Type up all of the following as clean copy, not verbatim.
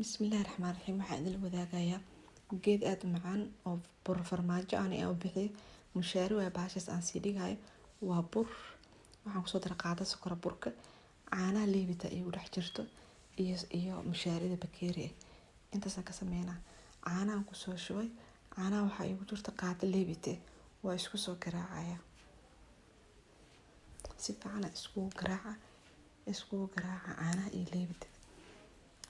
Bismillahi Raxmaani Raxiim. Waxaan idin wadaagayaa geed aada u macaan oo bur farmaajo aan u bixiyo. Mushaari waay bahashaas aan sii dhigayo. Waa bur. Waxaan kusoo daray qaado sokora, burka, caanaha liibita igu dhex jirto iyo mushaarida bakeeri ah. Intaasaan ka sameynaa. Caanahan kusoo shubay. Caanaha waxaa igu jirta qaado liibite. Waa isku soo garaacaya. Si fiican iskugu garaaca, iskugu garaaca caanaha iyo liibita.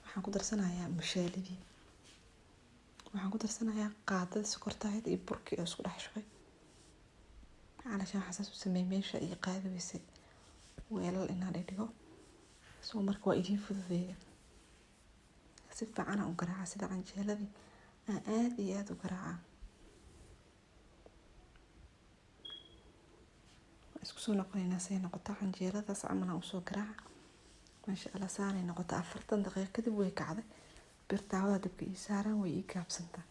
Waxaan ku darsanayaa mushaaridii. Waxaan ku darsanayaa qaadada sokorta ahayd iyo burkii oo isku dhex shubay. Calashaan waxaan saas u sameeyay meesha iyo qaadi weysay weelal inaan dhigdhigo. So marka waa idiin fududeeya. Si fiican aan u garaaca sida canjeeladii aan aad iyo aad u garaaca. Isku soo noqonaynaa say noqoto canjeeladaas camal aan usoo garaaca. Maasha Allah, saanay noqoto. 40 daqiiqo kadib way kacday. Birtaawada dabka ii saaran way ii gaabsantaa.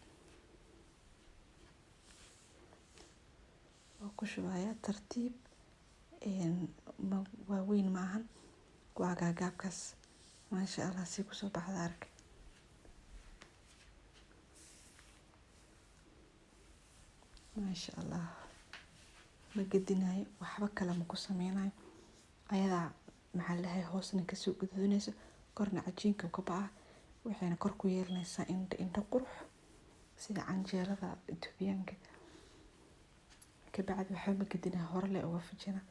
Waa ku shubayaa tartiib, waaweyn ma ahan, waa gaagaabkaas. Maasha Allah, si kusoo baxda arag. Maasha Allah, ma gedinayo, waxba kale ma ku sameynayo. Ayadaa maxaa la dhahay, hoosna kasoo guduudinayso, korna cajiinka ka baxa, waxayna kor ku yeelanaysaa indho indho qurux sida canjeelada Itoobiyaanka. Kabacdi waxba ma gedinayo, hore le uga fujina.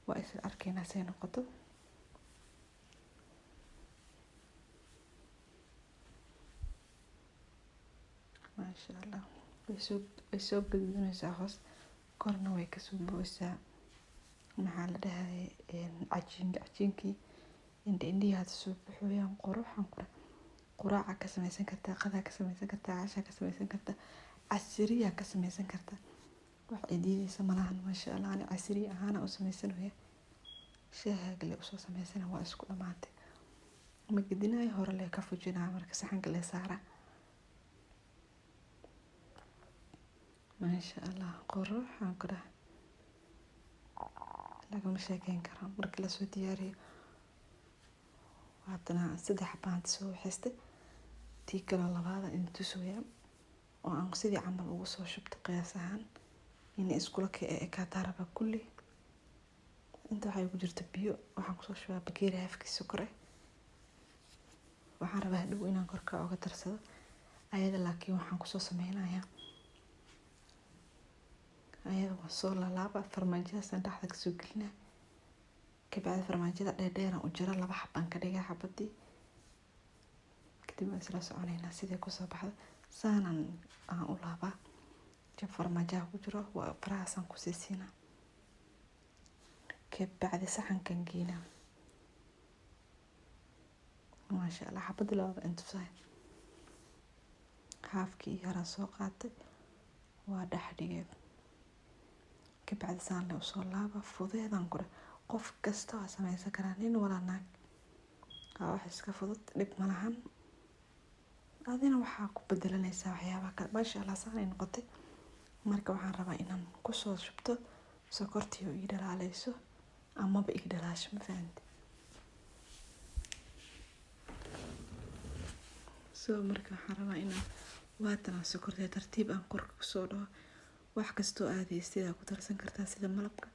Waa isla arkaynaa say noqoto. Maasha Allah, way soo gaduudinaysaa hoos, korna way kasoo buuxaysaa. Maxaa la dhahay, cajiinkii indho indhihii hada soo buuxayaan. Quruxan qura quraaca ka sameysan kartaa, qadaa ka sameysan kartaa, cashaa ka sameysan kartaa, casiriyaa ka sameysan kartaa. Wax ay diidaysa malahan. Maasha Allah, ani casiriya ahaana u sameysanaya. Shaahaaga le usoo sameysana, waa isku dhamaatay. Ma gedinayo, hore le ka fujinaya, marka saxanka le saara. Maasha Allah, quruxan ku dhahay, lagama sheekeyn karo markii lasoo diyaariyo. Haddana saddex baan soo waxaystay. Tii kaloo labaada in tusooya oo aan sidii camal ugu soo shubtay qiyaas ahaan inay iskula ekaataa rabaa kulli. Inta waxaa igu jirta biyo. Waxaan kusoo shubaa bakeeri haafkiis sokor ah. Waxaan rabaa hadhow inaan korka uga darsado ayada, laakiin waxaan kusoo sameynayaa ayada waan soo laalaaba, farmaajadaasaan dhexda kasoo gelinaa. Kabacdi farmaajada dheerdheeraan u jara, laba xabaan ka dhigaa xabadii. Kadib waan isla soconaynaa sidee kusoo baxda. Saanaan aan u laabaa, jab farmaajaha ku jiro waa farahaasaan kusii siinaa. Kabacdi saxankan geynaa. Maasha Allah, xabadii labaad in tusaay. Haafkii yaraan soo qaatay, waa dhex dhigay. Kabacdi saan le usoo laaba. Fudeedaan ku dheh, qof kasta waa sameysan karaa, nin walaa naag. Waa wax iska fudud, dhib malahan. Adina waxaa ku bedelanaysaa waxyaabaha kale. Maasha Allah, saanay noqotay. Marka waxaan rabaa inaan kusoo shubto sokortii oo ii dhalaaleyso amaba ii dhalaasho, ma fahanti? So marka waxaan rabaa inaan waatana sokortee tartiib aan korka kusoo dhaho. Wax kastoo aadaysteed ku darsan kartaa, sida malabka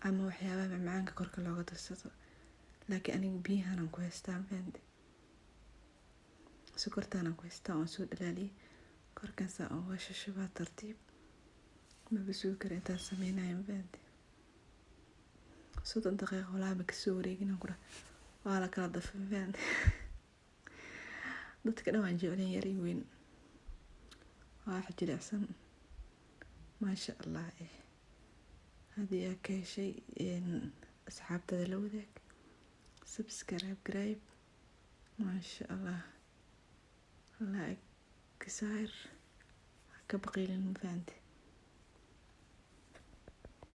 ama waxyaabaha macmacaanka korka looga darsado, laakiin aniga biyahan aan ku haystaa, ma fahanti? Sokortaan aan ku haystaa oon soo dhalaaliyay, korkan saa uga shashubaa tartiib. Maba sugi karo intaan sameynayo, ma fahanti? 30 daqiiqo walaa ma kasoo wareegin aan ku dhahay, waa la kala dafay, ma fahanti? Dadka dhan waan jecleen, yar iyo weyn. Waa wax jilicsan, maasha Allah. Haddii aad ka heshay, asxaabtada la wadaag, subscribe garayb. Maasha Allah, like saar, ha ka baqiilin, ma fahanti?